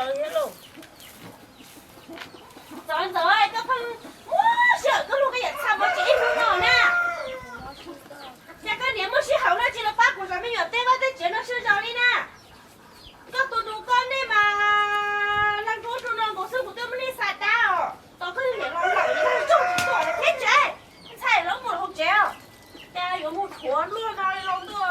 Txawm ntxawm, koj pheej muab sij hawm koj luag koj yam txha pov tseg ib hnub no na. Ces koj niam muaj sij hawm no tsis los pab kuv zov me nyuam teb vaj teb tsev no sib zog li na. Koj tus nus koj nej mas leej hnub hnub no nkaus xwb kuv twb muab nej xa dab os. Tos koj niam los lawm txog tsis tuaj thiab tsev, ntxhais los mus hauv tsev os. Cas yuav mus rhuav luaj no li los ntuj.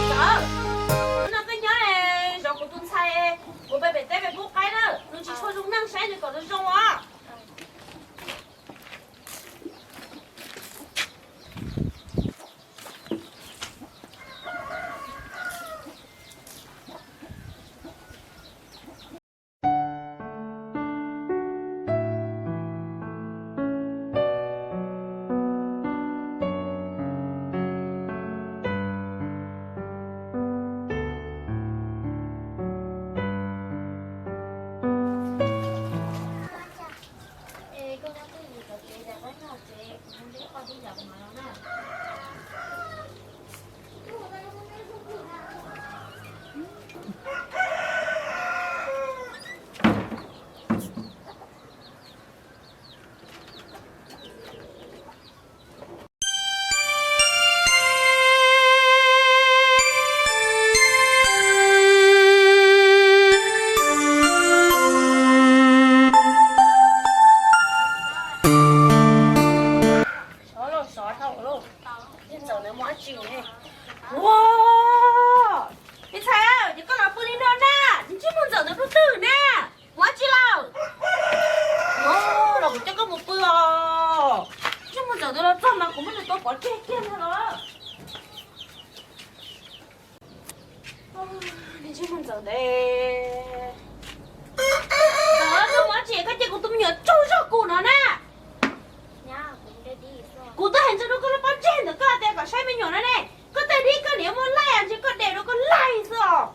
Txawm, hnub no koj nyob zov kuv tus ntxhais, kuv pem pem teb pem pub qaib na, nws tsis tshua zoo neej saib nws kom nws zoo os. Sov lauj, sov dhau lauj. Ntxawm ntawd mus dab tsi ne? Ua, me ntxhais, ces koj los pw li no na, ntsej muag ntxawm ntawd rau twg na? Mus dab tsi lawm? Los kuv coj koj mus pw os. Ntsej muag ntxawm ntawd los txog mas kuv muab nws tua pov tseg kiag ntag los. Ntsej muag ntxawm ntawd. Ntxawm, koj mus dab tsi koj cia kuv tus me nyuam tsaug zog kuv no na? Kuv twb hais ntxawg rau koj lub pob ntseg ntawm koj tias kom saib me nyuam no ne. Koj tej dib koj niam muaj laij es koj de rau koj laij xwb os.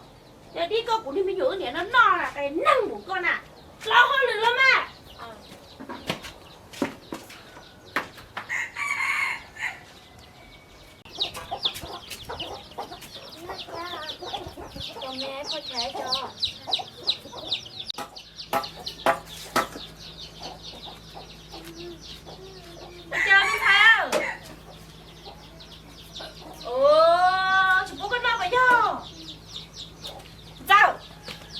Yog dib koj kuv niag me nyuam wb niam no noj na, qe neeg mus koj na. Los hauj lwm los mas. Ua cas me ntxhais, tsis pub koj noj puas yog? Ntxawm,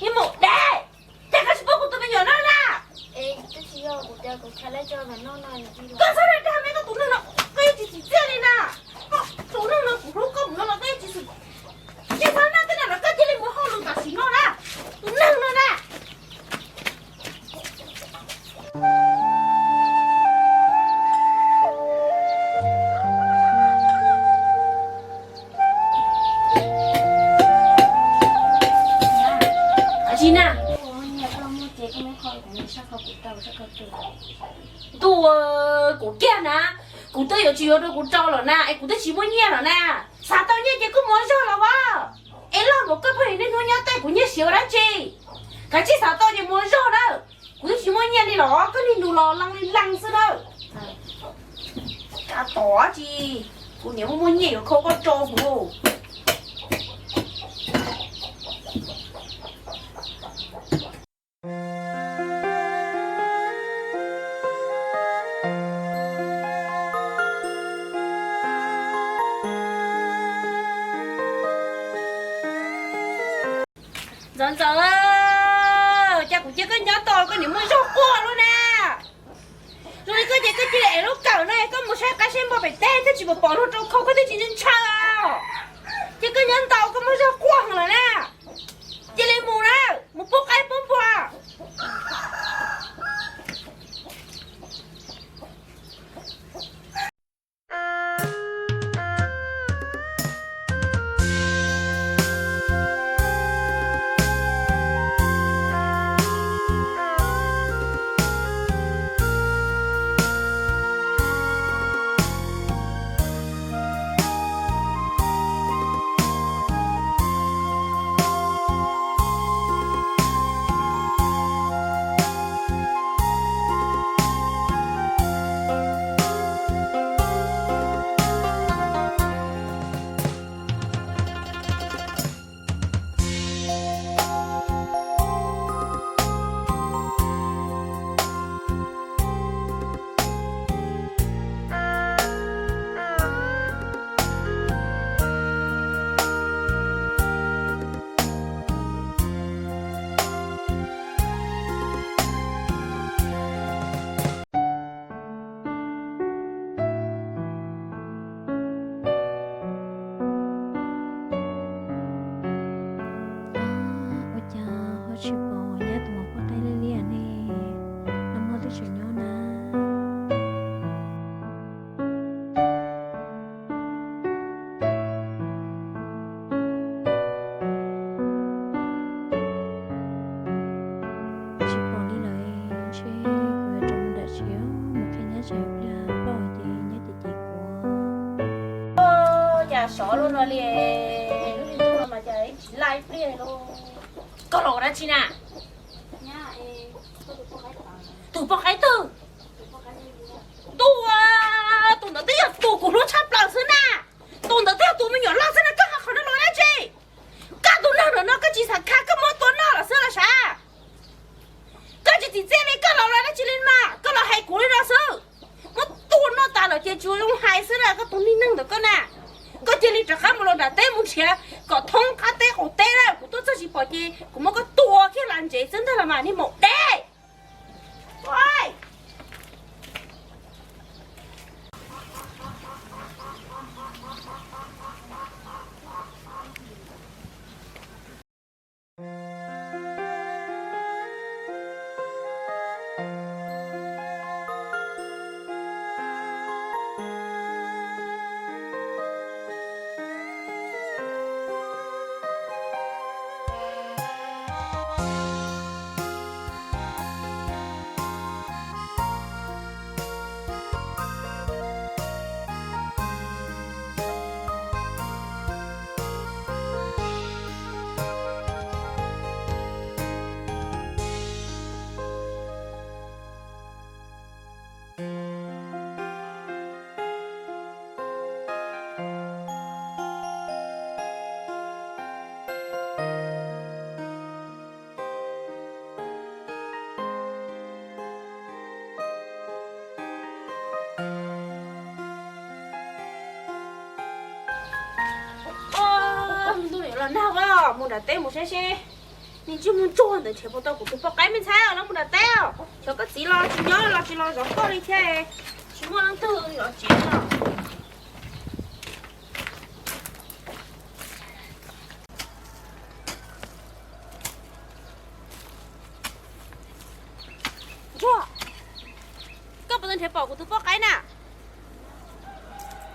niag maum dev, cas koj tsis pub kuv tus me nyuam noj na? Koj txhob dag dag me koj tus neeg no, koj yeej tsis tsim txiaj li na. Koj tus neeg no kuv hlub koj mus no los koj yeej tsis tsim txiaj, txhob noj tej no los koj cia li mus hauj lwm tam sim no na, tus neeg no na. Tsis na. Ntuj, kuv kiag na, kuv twb yuav tsis yuav rau kuv rau lawm na, es kuv twb tsis muaj nyiaj lawm na. Xav tau nyiaj ces koj mus ua zog los as. Es loj npaum koj pheej niaj hnub nyob tej kuv nyiaj siav ua dab tsi? Kav tsij xav tau ces mus ua zog na. Kuv twb tsis muaj nyiaj li los koj niaj hnub los lees li lees xwb na. Kav tom tsis, kuv niam muaj muaj nyiaj yuav khau koj rau kuv. Ntxawm, Ntxawm, cas kuv cia koj nyob tos koj niam muaj zog quaj lawm na. Zoo li koj ces koj cia li ev lub kawm no koj mus saib qaib saib npua pem teb thiaj tsis pom pom luag rau khau koj thiaj tsis ntshaw. Ces koj nyob ntau koj muaj zog quaj heev lawm na. Cia li mus na, mus pub qaib pub npua. Li, lub ntuj no mas cas tsis laj ib pliag li. Koj los ua dab tsi na? Tus poj qaib twg? Tus, tus ntawd twb yog tus kuv hlub tshaj plaws xwb na. Tus ntawd twb yog tus me nyuam loj xwb na, koj ho qhov no los dab tsi? Koj tus neeg ntawm no koj tsis xav kha, koj muab tua noj lawm xwb los sav? Koj tsis txim txiaj li, koj los los dab tsi li mas, koj los hais kuv li no xwb. Muab tua noj tas lawm ces tsuas zoo hais xwb na, koj tus niag neeg ntawm koj na. Koj cia li rov qab mus los nram teb mus nrhiav kom thoob qab teb qaum teb na, kuv tuaj txog tsis pom ces kuv muab koj tua kiag las ntsev xwb ntag los mas niag maum deb. Ntuj los nag, mus nram teb mus saib seb niag ntsej muag ntsuag ntawd nrhiav puas tau kuv tus poj qaib. Me ntxhais, los mus nram teb os, xyov koj txiv los tsis nyob los tsis los zov koj li thiab, tsis muaj leej twg zov tsev no. Ntsuag, koj puas tau nrhiav pom kuv tus poj qaib na?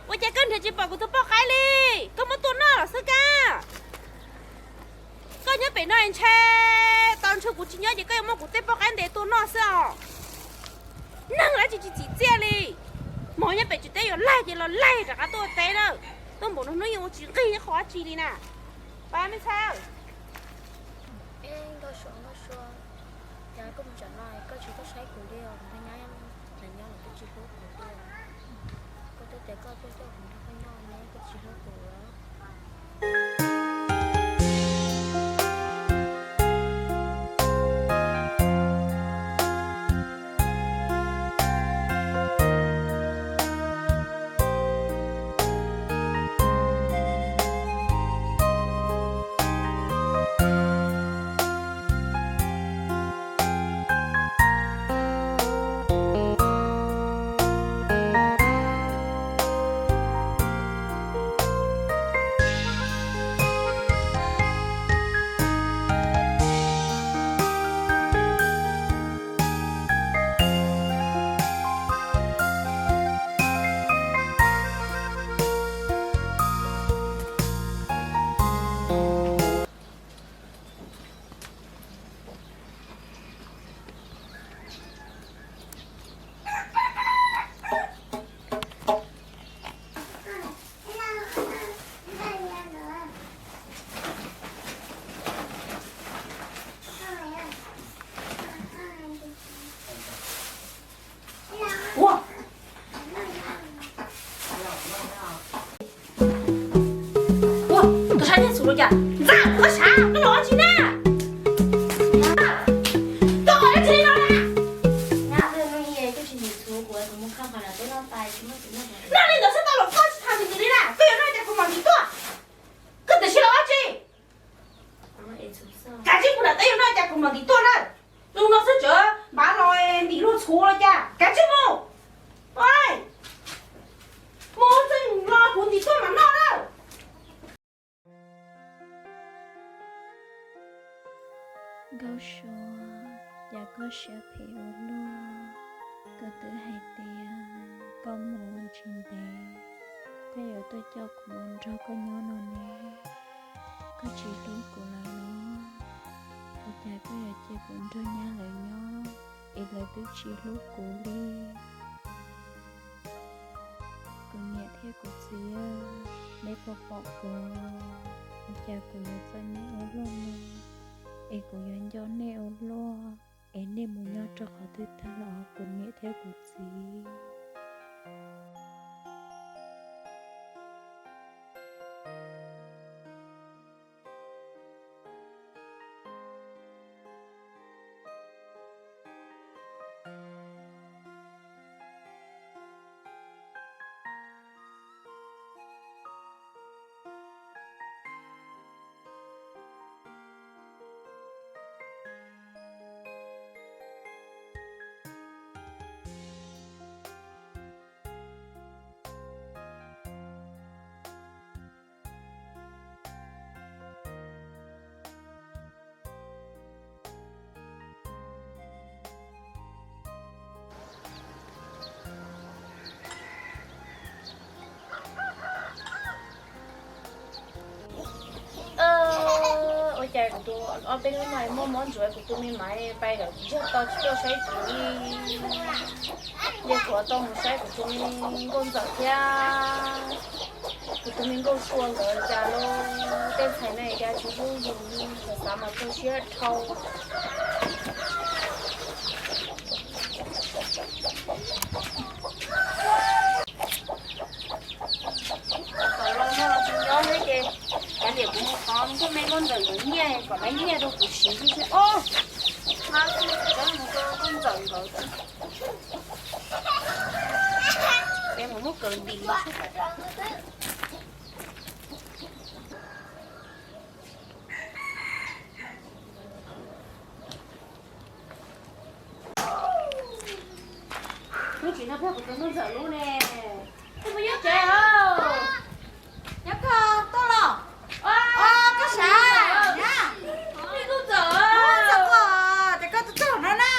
Ua cas koj nrhiav tsis pom kuv tus poj qaib li? Koj muab tua noj lawm xwb kab. Koj nyob pem no ntshe tau ntshe kuv tsis nyob ces koj yuav muab kuv tej poj qaib ntes tua noj xwb os. Neeg dab tsi tsis txim txiaj li. Hmo nyob pem tsev teb yuav laig ces los laig rov qab tuaj teb na. Tuaj npaum no hnub yeej ua tsis nqig ib qho dab tsi li na. Pab me ntxhais. Nkauj Suav, Nkauj Suav, cas koj mus tsam no koj tsis tuaj saib kuv li os? Kuv nyob, nyob los koj tsis hlub kuv li. Koj twb tias koj tuaj coj kuv nrog koj nyob ne, koj tsis hlub kuv. Ua, ua, koj sab nyiaj txhuv los cas? Ntxawm, koj sab, koj los tsis na? Koj ua dab tsi li no na? Noj li ntawd xwb tau los koj tsis tham ntxiv li na, koj yuav noj cas kuv mam ntim tuaj. Koj tam sim los ua dab tsi? Kav tsij mus nram teb yuav noj cas kuv mam ntim tuaj na. Tus no xwb tseem npav los ntim luag txhuv los cas, kav tsij mus. Mus txeej los kuv ntim tuaj mam noj na. Nkauj Suav, cas koj siab phem ua luaj. Koj twb hais tias koj mus tsis ntev, koj yuav tuaj coj kuv mus nrog koj nyob no ne. Koj tsis hlub kuv lawm los? Ua cas koj yuav cia kuv nrog nyab lawv nyob es lawv twb tsis hlub kuv li? Kuv niam thiab Kuv txiv, neb puas pom kuv? Ua cas kuv yuav txom nyem ua luaj no, es kuv yuav nco nej ua luaj, es nej mus nyob rau qhov twg tag los kuv niam thiab kuv txiv? Ua cas kuv tus ob peb hnub no muaj mob ntsuav, kuv tus me maiv pais lawm ntsiag to tsis tuaj saib kuv li. Ces kuv tau mus saib kuv tus me nkauj ntxawm thiab kuv tus me nkauj sua nkawd cas los tej ntxhais no cas tsis hlub yus li, xav xav mas tu siab dhau. Kom los no los tsis nyob thiab ces kav liam kuv mus thov nkauj me nkauj ntxawm nkawd nyiaj kom lawv nyiaj rau kuv siv xwb os. Mas kuv mus rau nkauj ntxawm nkawd, peb mus muab kaws ntim. Hnub tsis no pheej kuv tus nkauj ntxawm lub ne. Koj mus nyob tsev os. Nyob koj tuaj los. Koj sav na. Nkauj ntxawm, ces koj tuaj txog no na.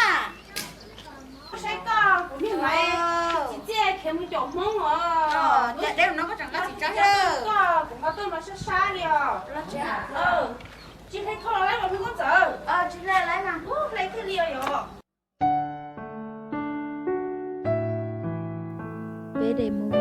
Saib koj, kuv niag maiv txiv txiaj khiav mus caum Hmoob os. Cas deb no koj tseem nqa txiv tsav thiab? Kuv nqa tuaj mas sab sab li os. Tsis hle kho los lawm nkauj ntxawm. Tsis hle lawm, hle thiaj li os yom. Peb de mus